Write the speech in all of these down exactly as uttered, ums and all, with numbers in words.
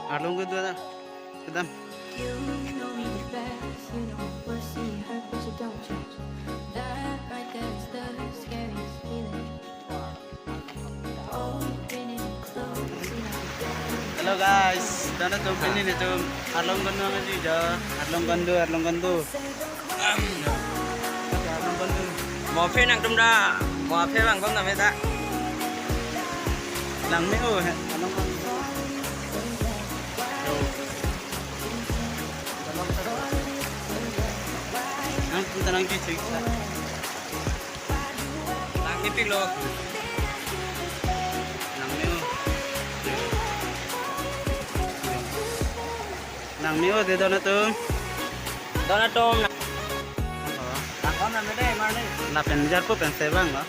Arlong kedo da. Kedam. Hello guys, dona tum pini netum Arlong Gandu ameji jo, Arlong Gandu, Arlong Gandu. Arlong Gandu. Mo aphi nangtum da, mo aphi bang kom name da. Langme-o he, Arlong Gandu. Nang kita nang kicik. Langmepiklo. Langme-o. Langme-o de dona tum. Dona tum. Langkon name de marni. Lapen jarpo pen sevang lo.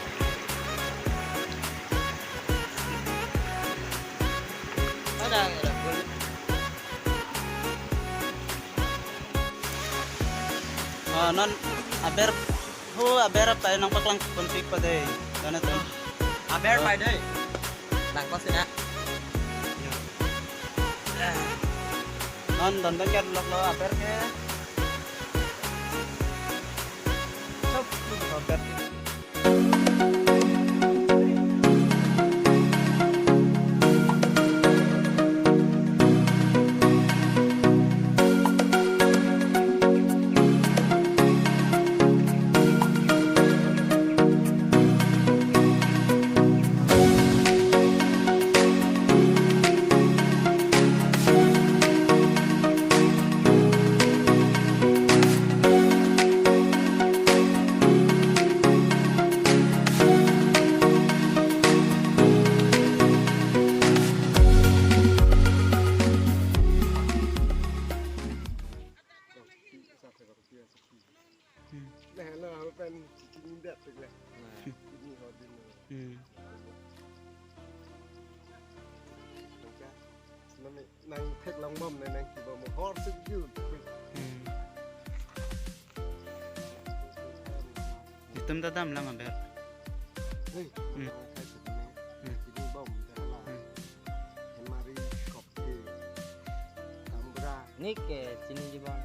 Ada. Oh, non aber ho aber apa nangpaklang konflik pa de. Dona tum. Aber pa de. Nangkon sina. Non don don kat lok lo aber ke. Sop aber ke. Hmm. Nah, lo, aku kan kini dat tu lah. Kini hodin. Hmm. Nang thek long bom nang nang kibom hor sik ju. Hmm. Itum ta dam lang aber. Hei, hmm. Nang thek sini. Hmm. Kini bom dah lah. Hmm. Hemari kopi. Tambra. Nik ke sini jibon.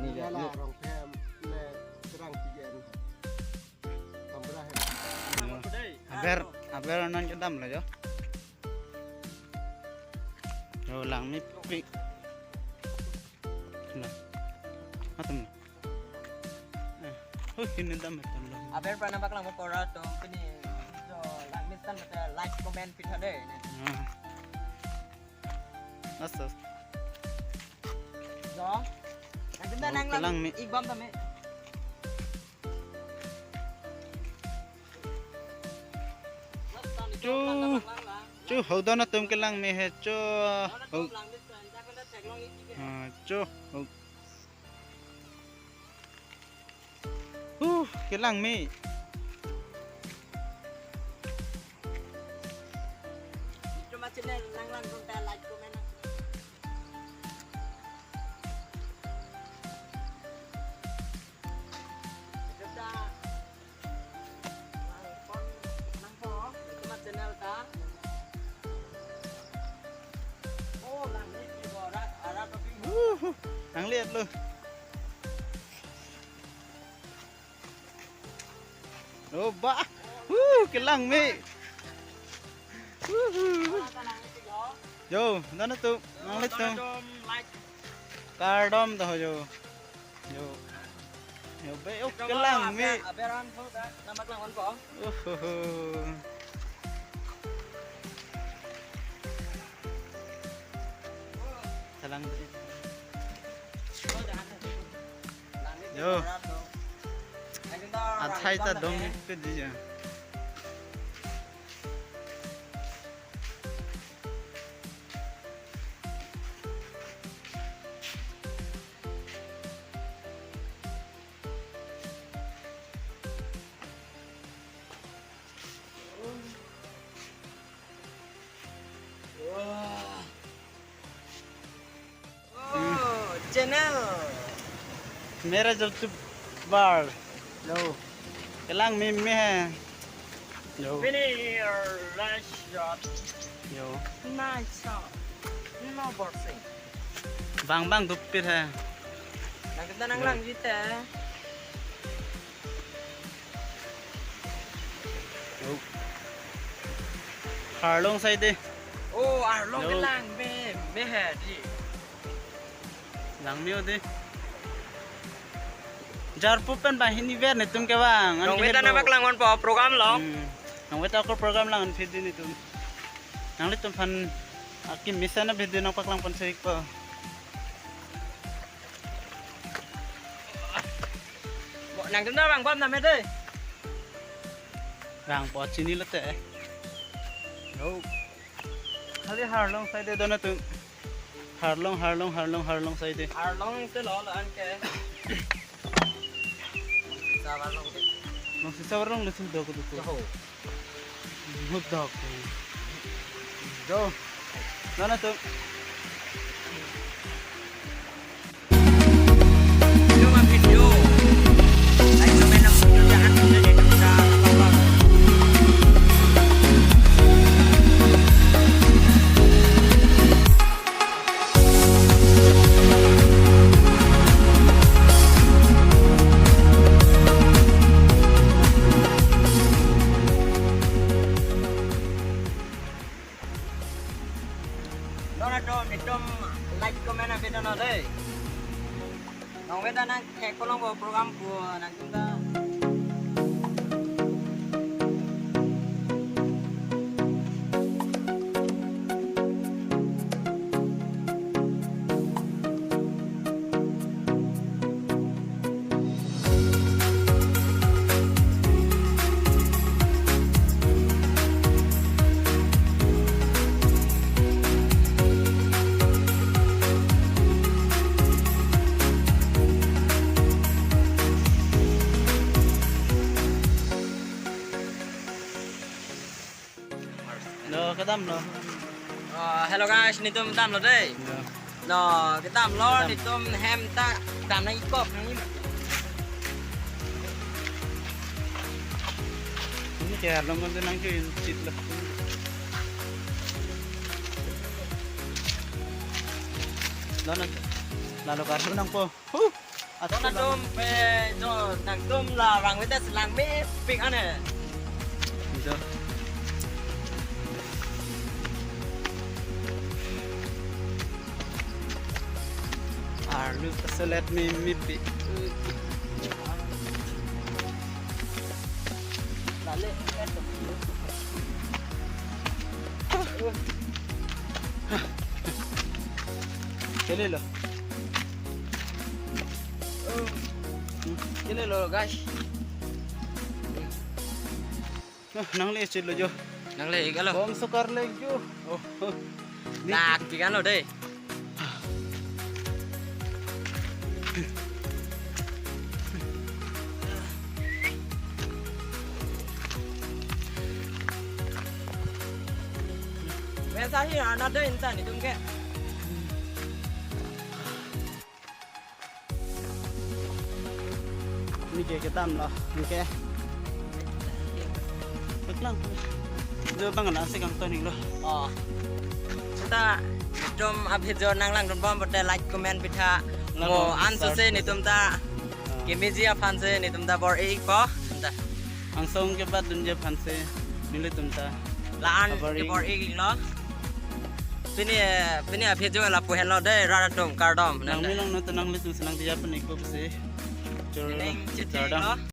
Ni ya la ni. Rong phem le terang tiga ni. Tambra hem. Aber, aber non kedam lo jo. Jo langmepik. Lo. Atum lo. Eh, oh, ini dam atum lo. Aber pernah bakal mau pora tuh ini. Jo langme stan betul like comment pita deh. Ah. Asa. Jo. Nang kita nang lang. Langme. Igbam tame. Chu. Chu, ho dona tum kelangme he chu. Ho. Ah, chu. Ho. Huh, kelangme. Cuma channel nang lang tum ta like comment nang. Kita nang pon nang po cuma channel ta. Oh, lang ni di borak arah tapi. Huh, huh. Nang lihat lo. Oh, ba. Uh, kelangme. Uh, uh. Jo, nana tu, nang lihat tu. Kardom to jo. Jo. Jo, be, oh, kelangme. Aberan ho da, nama kelang wan po. Uh, uh, uh. Salang. Jo. Athai ta dom ke di ya. Oh, channel. मेरा जब तू बार। Lo. Kelangme me. Lo. Finish last shot. Yo. Nice shot. No borsing. Bang bang dupit hai. Nang kita nang lang jite. Yo. Arlong side. Oh, arlong Yo. Kelang be, be hai di. Langme-o de. Jarpo pen banghini ver netum kevang. An Nong ke weta hello. Nabak langwan po program lo. Hmm. Nong weta ako program lang an phit di netum. Nanglitum aphan akim misa na video nangpaklang pon serik po. Bo, nangtum na bang bom na me de. Bang po chini lote. Yo. Khali arlong side do netum. Arlong, arlong, arlong, arlong side. Arlong te lo lo an ke. Sabar long de. Nong si sabar long le sul do ko do ko. Ho. Hut do ko. Do. Nana tu. Video ma video. Like, comment, nang video jahan video jadi kita apa. Nona to, netum like, comment, abin no dei. Nong weta nang thek kolong bo program ko nangtum ta. Lo, kedam lo. Oh, hello guys, netum dam lo dei. Lo. No, kedam lo, kedam. Netum hem ta dam nang ikop nang ini. Ini kayak lo ngan nang ke chit lo. Lo na, lalu kartu nang po. Huh. Ato nangtum pe jo nangtum la rang weta selang mepik ane. Jo. Arlu keselet mepik. Lale. Kele lo. Kele lo, guys. Nah, nangle chit lo jo. Nangle ik lo. Bom sokar le jo. Oh. Nak ki kan lo dei. Wesa hi ana dei inta netum ke. Ini ke kedam lo, ini ke. Paklang. Jo bang na si kang toning lo. Oh. Seta netum a-video nang langdun bom pote like, comment, pitha. Lang mo bom, anso share se po. Netum ta. Ah. Kemeji aphan si netum ta bor-i po. Ta. Angsong kebat dunji aphan si nelitum ta. La-an abor-i. Kebor-i lo. Pini, pini a-video lapu henlo dei, rat atum kardom. Nang milong no to nanglitum selang dia pen ikop si. Chor. Neng chiti kardom. Lo.